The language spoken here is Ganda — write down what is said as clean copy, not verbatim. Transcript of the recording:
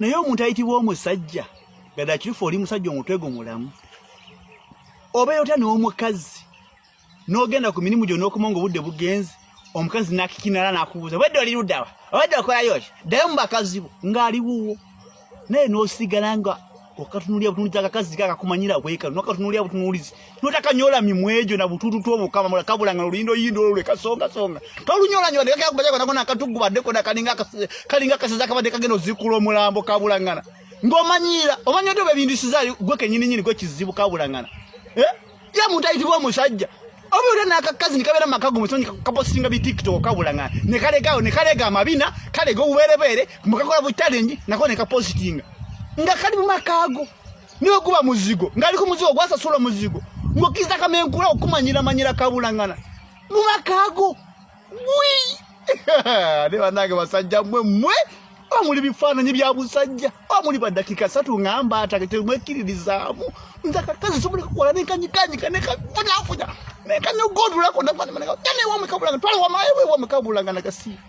Naye omuntu ayitibwa omusajja nga ddala kituufu oli musajja omutwe gwo mulamu, obeera otya n'omukazi n'ogenda ku mirimu gyo n'okoma nga obudde bugenze, omukazi n'akikinala n'akubuuza obadde oli luddawa, obadde okolayo ki, ddayo mu bakazi bo ng'ali wuwo, naye n'osigala nga okatunulira butunulizi akakazi kakakumanyira bwekano nokatunulira butunulizi notakanyola mimwa egyo na butututu obukama mula kabulanga oluyindo yindo olwo kasonga songa tolunyola nyola nekakubajako nako nakatugubadde kona kalinga kalinga kaseza kabadde kagenda ozikula omulambo kabulangana ng'omanyiira omanya otyo bebindisiza gwe kenyini nyini gwe kizibu kabulangana eh? Ya muntu ayitibwa omusajja oba otya n'akakazi ne kabeera mu maka g'omusonyi kapositinga bi tiktok kabulangana ne kalegawo ne kalega amabina kalega obubeerebeere mukakola bu challenge nako ne kapositinga nga kali mu makaago niwe guba muzigo ng'ali ku muzigo gwasasula omuzigo ng'okkiriza kamenkula okumanyiramanyira kabulangana mu makaago gwi ne bannange basajja mmwe mmwe omuli bifaananyi bya busajja omuli badakika satu ngamba ata temwekkiririzaamu nze akakazi sobola kukola nenkanyikanyika nekafunyafunya nekanyogodulako newamekabulanga twala wamaewewamekabulanga nagasiiba.